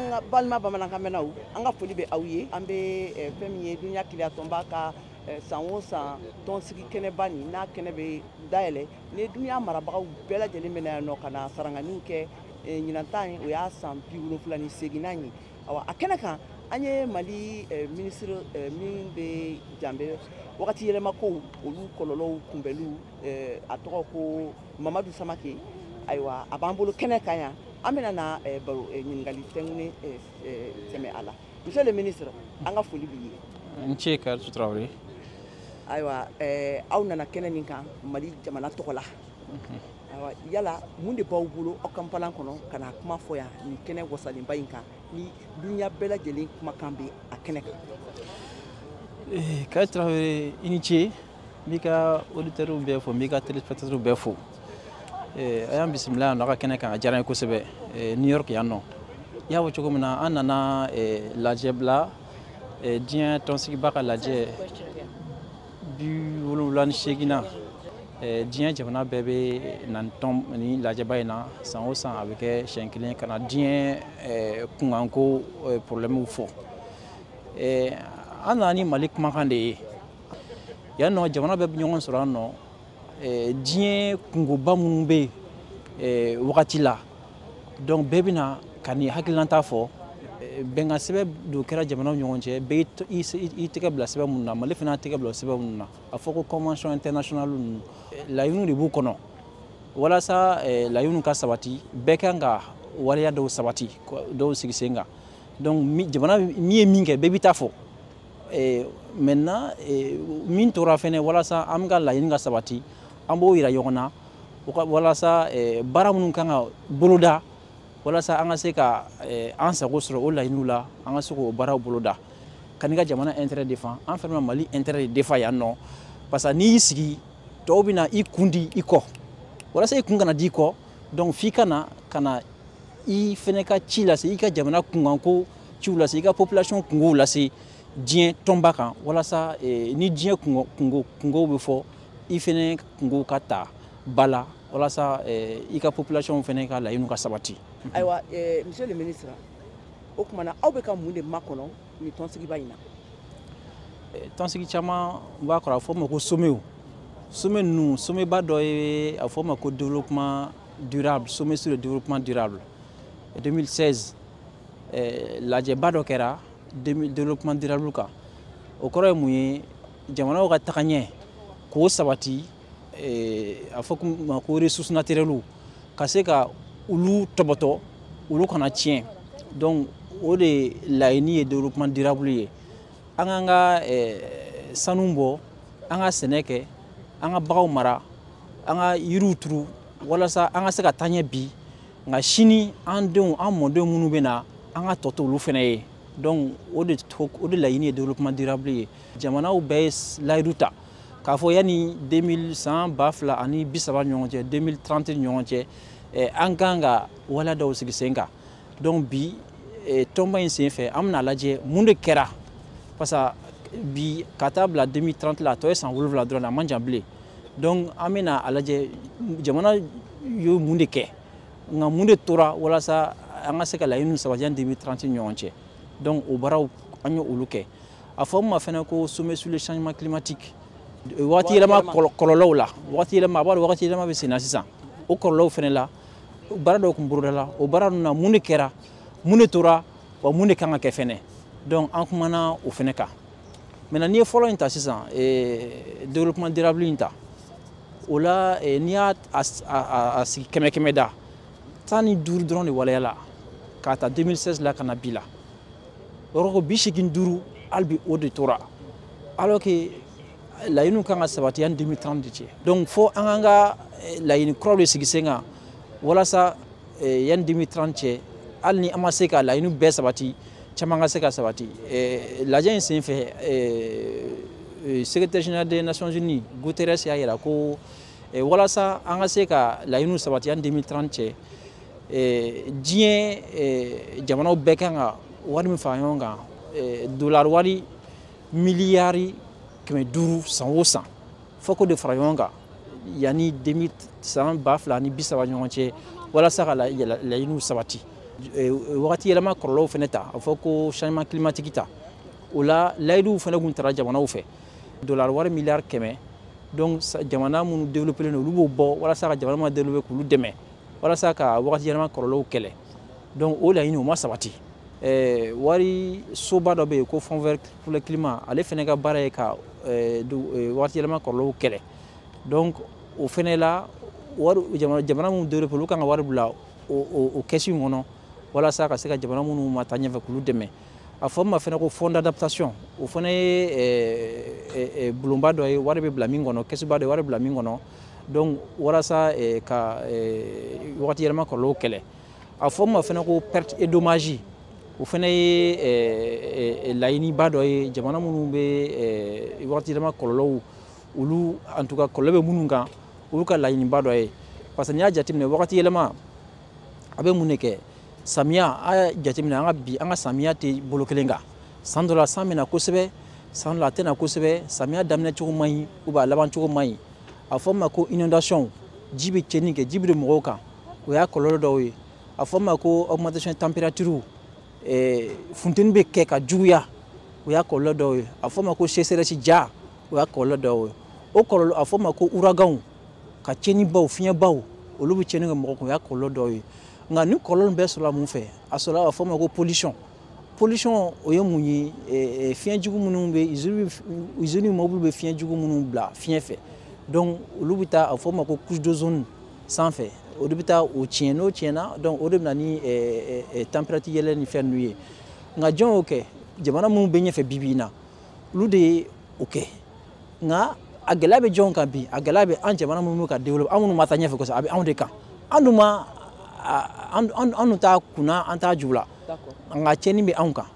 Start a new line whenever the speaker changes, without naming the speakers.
An ka balima bamanankanmɛnnaw, an ka foli bɛ aw ye. An bɛ fɛn min ye dunya keleya tɔnba ka san o san tɔnsigi kɛnɛba nin n'a kɛnɛ bɛ dayɛlɛ ni dunya marabagaw bɛɛ lajɛlen bɛ na yan nɔ ka na saranganiw kɛ. Ɲinan ta in, o y'a san 78nan ye. Awa, a kɛnɛ kan, an ye Mali minisiri min bɛ janbɛ wagati yɛlɛma kow olu kɔlɔlɔw kunbɛliw, a tɔgɔ ko Mamadu Samake. Ayiwa, a b'an bolo kɛnɛ kan yan. An bɛna na baro ɲininkali tɛnkune tɛmɛ a la. Monsieur le ministre, an ka foli b'i ye.
N ce, Karitu Tarawele.
Ayiwa, aw nana kɛnɛ nin kan Mali jamana tɔgɔ la. Ayiwa, yala mun de b'aw bolo aw ka npalan kɔnɔ ka na kuma fɔ yan nin kɛnɛ wasalenba in kan, ni dunya bɛɛ lajɛlen kumakan bɛ a kɛnɛ kan?
Karitu Tarawele, i ni ce. N b'i ka auditeurs bɛɛ fo, n b'i ka téléspectateurs bɛɛ fo. A y'an bisimila yan nɔ a ka kɛnɛ kan, a diyara n ye kosɛbɛ. New York yan nɔ, i y'a fɔ cogo min na, an nana lajɛ bila diɲɛ tɔnsigiba ka lajɛ 78nan. Diɲɛ jamana bɛɛ bɛ na tɔn ni lajɛba in na san o san. A bɛ kɛ siɲɛ kelen ka na diɲɛ kunkanko problème fɔ. An nana ni Mali kumakan de ye yan nɔ. Jamana bɛɛ bɛ ɲɔgɔn sɔrɔ yan nɔ, diɲɛ kungoba minnu bɛ yen wagati la. Donc bɛɛ bɛna ka nin hakilinata fɔ. Bɛnkan sɛbɛn dɔ kɛra jamanaw ɲɔgɔn cɛ, bɛɛ i tɛgɛ bila sɛbɛn minnu na, Mali fana tɛgɛ bila sɛbɛn minnu na, a fɔ ko convention internationale ninnu, laɲiniw de b'u kɔnɔ. Walasa laɲiniw ka sabati, bɛɛ kan ka waleya dɔw sabati, dɔw sigi sen kan. Donc jamana min ye min kɛ, bɛɛ b'i ta fɔ. Maintenant, min tora fɛnɛ walasa an ka laɲini ka sabati, an b'o yira ɲɔgɔn na, walasa baara minnu kan ka boloda walasa an ka se ka an sago sɔrɔ o laɲiniw la, an ka se k'o baaraw boloda ka n'i ka jamana intérêt défend. An fɛnɛ ma Mali intérêt de défend yan nɔ, parce que n'i y'i sigi, tɔw bɛna i kun di i kɔ. Walasa i kun kana di i kɔ, donc f'i ka na ka na i fɛnɛ ka ci lase, i ka jamana kunkanko ciw lase, i ka population kunkow lase diɲɛ tɔnba kan, walasa ni diɲɛ kunkow bɛ fɔ, i fɛnɛ kunkow ka ta ba la, walasa i ka population fɛnɛ ka laɲiniw ka sabati.
Ayiwa, monsieur le ministre, o tuma na, aw bɛ ka mun de makɔnɔ nin tɔnsigiba in na?
Tɔnsigi caman b'a kɔrɔ, a fɔ ma ko sommetw. Sommet ninnu, sommetba dɔ ye, a fɔ ma ko développement durable, sommet sur le développement durable. 2016, lajɛba dɔ kɛra développement durable kan. O kɔrɔ ye mun ye? Jamanaw ka taga ɲɛ k'o sabati, a fɔ ma ko ressources naturelles, ka se ka olu tɔbɔtɔ, olu kana tiɲɛ. Donc o de laɲini ye développement durable ye. An k'an ka sanu bɔ, an ka sɛnɛ kɛ, an ka baganw mara, an ka yiriw turu, walasa an ka se ka taa ɲɛ bi, nka sini an denw, an mɔdenw minnu bɛ na, an ka tɔ to olu fana ye. Donc o de laɲini ye développement durable ye. Jamanaw bɛɛ ye layidu ta k'a fɔ yanni 2000, san 2030 ɲɔgɔn cɛ, 2030 ɲɔgɔn cɛ, an kan ka waleya dɔw sigi sen kan. Donc bi tɔnba in sen fɛ, an bɛna lajɛ mun de kɛra, parce que bi ka taa bila 2030 la, a tɔ ye san 7 dɔrɔn, a man jan bilen. Donc an bɛna a lajɛ jamana ye mun de kɛ, nka mun de tora walasa an ka se ka laɲiniw sabati yanni 2030 ɲɔgɔn cɛ. Donc o baaraw, an ye olu kɛ. A fɔ min ma fɛnɛ ko sommet sur le changement climatique, waati yɛlɛma kɔlɔlɔw la. Waati yɛlɛma, a b'a dɔn waati yɛlɛma bɛ sen na sisan, o kɔlɔlɔw fɛnɛ la, baara dɔw kun bolodala. O baara ninnu na, mun de kɛra, mun de tora, wa mun de kan ka kɛ fɛnɛ? Donc an kumana o fɛnɛ kan. Maintenant, n'i ye fɔlɔ in ta sisan, développement durable in ta, o la, n'i y'a a sigi kɛmɛ kɛmɛ da, 15 dɔrɔn de waleyala k'a ta 2016 la ka na bi la. O yɔrɔ ko 85 hali bi o de tora, alors que laɲiniw kan ka sabati yanni 2030 de cɛ. Donc fo an k'an ka laɲini kuraw de sigi sen kan, walasa yanni 2030 cɛ, hali ni an ma se ka laɲiniw bɛɛ sabati, caman ka se ka sabati. Lajɛ in sen fɛ, secrétaire général des Nations Unies Guterres y'a yira ko walasa an ka se ka laɲiniw sabati yanni 2030 cɛ, diɲɛ jamanaw bɛɛ kan ka wari min fara ɲɔgɔn kan, dollar wari miliyari 500 san o san, fo k'o de fara ɲɔgɔn kan yanni san 2030 ɲɔgɔn cɛ, walasa ka laɲiniw sabati. Wagati yɛlɛma kɔlɔlɔw fana ta, a fɔ ko changement climatique ta, o la layiduw fana kun tara jamanaw fɛ, dollar wari miliyari 100. Donc jamana minnu développé olu b'o bɔ walasa ka jamana ma développé k'olu dɛmɛ walasa ka wagati yɛlɛma kɔlɔlɔw kɛlɛ. Donc o laɲini, o ma sabati. Wari soba dɔ bɛ yen ko Fonds vert pour le climat, ale fana ka baara ye ka wagati yɛlɛma kɔlɔlɔw kɛlɛ. Donc o fana la, wari jamana minnu développé, olu kan ka wari bila o kɛsu in kɔnɔ walasa ka se ka jamana minnu ma taa ɲɛfɛ k'olu dɛmɛ. A fɔ min ma fana ko fonds d'adaptation, o fana ye bulonba dɔ ye, wari bɛ bila min kɔnɔ, kɛsuba dɔ ye, wari bila min kɔnɔ, donc walasa ka wagati yɛlɛma kɔlɔlɔw kɛlɛ. A fɔ min ma fana ko perte et dommage, o fana ye laɲiniba dɔ ye. Jamana minnu bɛ wagati yɛlɛma kɔlɔlɔw, olu en tout cas kɔlɔlɔ bɛ minnu kan, olu ka laɲiniba dɔ ye. Parce que n'i y'a jateminɛ, wagati yɛlɛma a bɛ mun de kɛ? Samiya, a y'a jateminɛ, an ka bi an ka samiya tɛ bolo kelen kan. San dɔ la, san bɛ na kosɛbɛ, san dɔ la, a tɛ na kosɛbɛ. Samiya daminɛ cogo man ɲi ou bien a laban cogo man ɲi. A fɔ min ma ko inondation, ji bɛ tiɲɛni kɛ, ji bɛ don mɔgɔw kan, o y'a kɔlɔlɔ dɔw ye. A fɔ min ma ko augmentation température, funteni bɛ kɛ ka juguya, o y'a kɔlɔlɔ dɔw ye. A fɔ min ma ko sécheresse, ja, o y'a kɔlɔlɔ dɔw ye. O kɔlɔlɔ, a fɔ min ma ko ouragan, ka tiɲɛnibaw, fiɲɛbaw, olu bɛ tiɲɛni kɛ mɔgɔ kun, o y'a kɔlɔlɔ dɔw ye. Nka ni kɔlɔlɔ bɛɛ sɔrɔla mun fɛ? A sɔrɔla, a fɔ ma ko pollution. Pollution, o ye mun ye? Fiɲɛ jugu minnu bɛ usine, mobili bɛ fiɲɛ jugu minnu bila fiɲɛ fɛ, donc olu bɛ taa, a fɔ ma ko couche d'ozone sanfɛ, o de bɛ taa o tiɲɛ. N'o tiɲɛna, donc o de bɛ na ni température yɛlɛ ni fɛn ninnu ye. Nka jɔn y'o kɛ? Jamana minnu bɛ ɲɛfɛ bi bi in na, olu de ye o kɛ. Nka a gɛlɛya bɛ jɔn kan bi? A gɛlɛya bɛ an jamana minnu bɛ ka développer, an minnu ma taa ɲɛfɛ kosɛbɛ, a bɛ anw de kan. An dun ma, an dun t'a kunna, an t'a ju la, nka tiɲɛni bɛ anw kan.